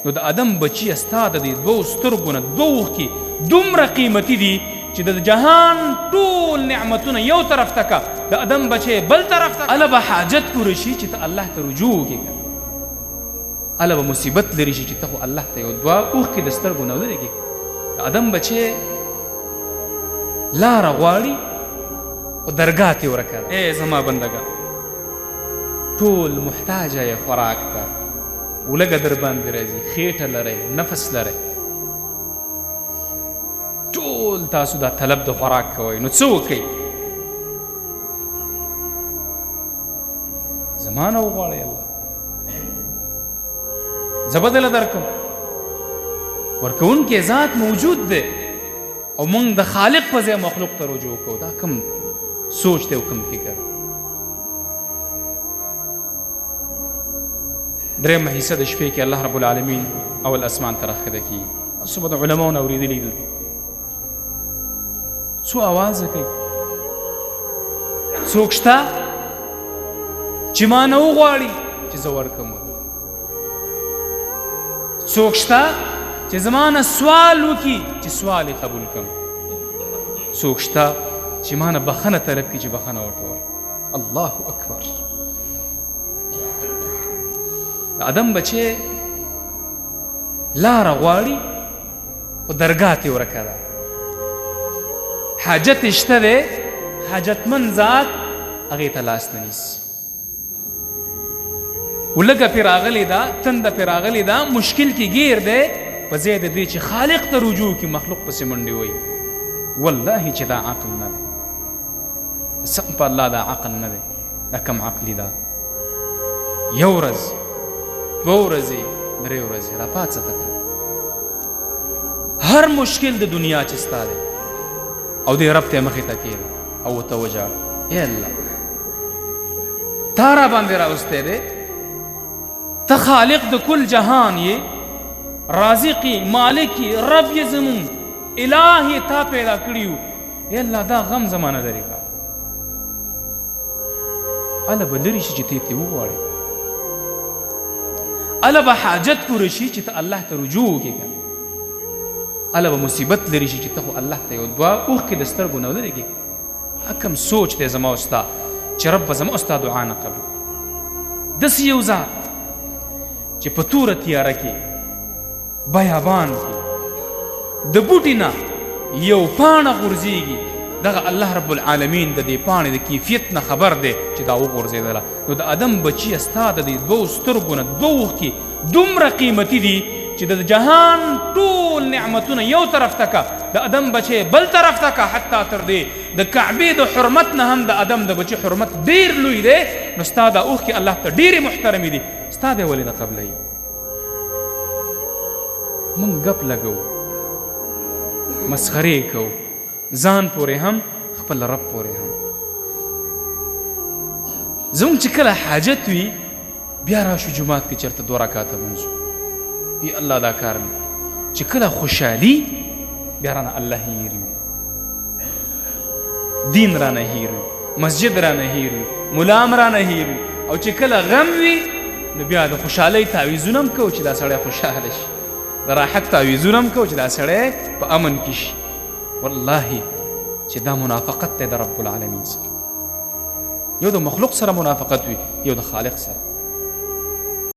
نو د ادم بچیه، ستا د دې دوو سترګو نه دوه اوښکې دومره قیمتي دي چې د جهان ټول نعمتونه یو طرف ته که، د ادم بچی بل طرف ته، هله به حاجت پوره شي چې ته الله ته رجوع وکړې که هله به مصیبت لرې شي چې ته خو الله ته یو دوه اوښکې د سترګو نه لرې کړې. د ادم بچی لاره غواړي خو درګاه ترې ورکه ده. ای زما بندګان، ټول محتاجه یې خوراک ته، ولږه در باندې راځي، خېټه لرئ، نفس لرئ، ټول تاسو دا طلب د خوراک کوئ، نو څه وکئ؟ زما نه وغواړئ الله، زه به دله درکړم. ورکوونکی ذات موجود دی او موږ د خالق په ځای مخلوق ته رجوع کوو. دا کوم سوچ دی او کوم فکر؟ درېیمه حصه د شپې کې الله رب العالمین اول اسمان ته راښکته کېږي. تاسو به د علماو نه اورېدلي دي، څو اوازه کوي، څوک شته چې ما نه وغواړي چې زه ورکړم، څوک شته چې زما نه سوال وکړي چې سوال یې قبول کړم، څوک شته چې ما نه بخښنه طلب کړي چې بخښنه ورته ورکړم. الله اکبر. د ادم بچی لاره غواړي خو درګاه ترې ورکه ده، حاجت یې شته دی، حاجتمن ذات هغې ته لاس نه نیسي. ولږه پرې راغلې ده، تنده پرې راغلې ده، مشکل کې ګیر دی، په ځای د دې چې خالق ته رجوع کړي مخلوق پسې منډې وایي. والله چې دا عقل نه دی، قسم په الله دا عقل نه دی، دا کم عقلي ده. یو ورځ، دوه ورځې، درې ورځې راپاڅه ته، هر مشکل د دنیا چې ستا دی او دې رب ته مخې ته کښېنه او ورته وژاړه، ای الله تا را باندې راوستی دی، ته خالق د کل جهان یې، رازق یې، مالک یې، رب یې، زمونږ اله یې، تا پیدا کړي یو، ای الله دا غم زما نه لرې کړه. هله به لرې شي چې ته یې ترې وغواړې، هله به حاجت پوره شي چې ته الله ته رجوع وکړې که هله به مصیبت لرې شي چې ته خو الله ته یو دوه اوښکې د سترګو نه لرې کړې. کوم سوچ دی زما او ستا چې رب به زما او ستا دعا نه قبل. داسې یو ذات چې په توره تیاره کې، بیابان کې، د بوټي نه یو پاڼه غورځېږي، دغه الله رب العالمین د دې پاڼې د کیفیت نه خبر دی چې دا وغورځېدله. نو د ادم بچیه، ستا د دې دوو سترګو نه دوه اوښکې دومره قیمتي دي چې د جهان ټول نعمتونه یو طرف ته که، د ادم بچی بل طرف ته که، حتی تر دې د کعبې د حرمت نه هم د ادم د بچي حرمت ډېر لوی دی. نو ستا دا اوښکې الله ته ډېرې محترمې دي، ستا بیا ولې نه قبلوي؟ موږ ګپ لګوو، مسخرې کوو، ځان پورې هم خپل رب پورې هم. زموږ چې کله حاجت وي بیا راشو جومات کې چېرته دوه رکعته لمونځ، ای الله دا کار مې، چې کله خوشحالي بیا رانه الله هېر وي، دین رانه هېر وي، مسجد رانه هېر وي، ملا هم رانه هېر وي، او چې کله غم وي نو بیا د خوشحالۍ تعویذونه هم کوو چې دا سړی خوشحاله شي، د راحت تعویذونه هم کوو چې دا سړی په امن کې شي. والله چې دا منافقت دی د رب العالمین سره. یو د مخلوق سره منافقت وي، یو د خالق سره.